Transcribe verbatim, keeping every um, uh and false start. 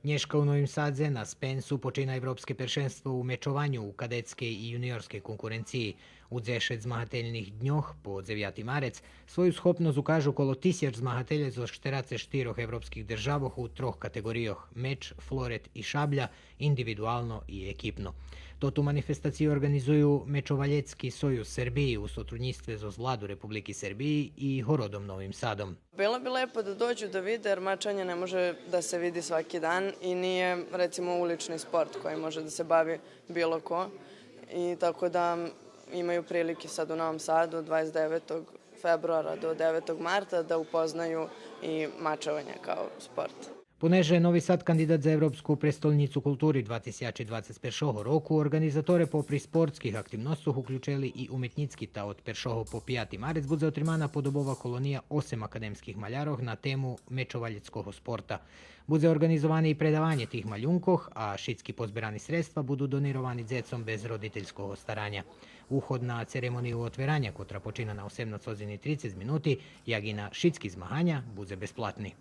Нєшка у Новим Садзе на Спенсу почина Европске першенство у мечованю у кадетскей и юниорскей конкуренциї. У дзешец змагательних дньох по дзевяти марец свою схопносц укажу коло тисяч змагателє зоз штерацец штирох европских державох у трох катеґорийох: меч, флорет и шабля, индивидуално и екипно. Тоту манифестацию орґанизую Мечовалєцки союз Сербиї у сотруднїцтве зоз Владу Републики Сербиї и городом Новим Садом. Bilo bi lepo da dođu da vide, jer mačanje ne može da se vidi svaki dan i nije, recimo, ulični sport koji može da se bavi bilo ko. I tako da imaju prilike sad u Novom Sadu od dvadeset devetog februara do devetog marta da upoznaju i mačovanje kao sport. Понеже Нови Сад кандидат за Европску престолнїцу култури два тисячи двацец першого року, орґанизаторе попри спортских активносцох уключели и уметнїцки, та од першого по пияти марец будзе отримана подобова колония осем академских малярох на тему мечовалєцкого спорта. Будзе орґанизоване и предаванє тих малюнкох, а шицки позберани средства буду донировани дзецом без родительского стараня. Уход на церемонию отвераня, котра почина на осемнац годзин и трицец минути, як и на шицки змаганя, будзе безплатни.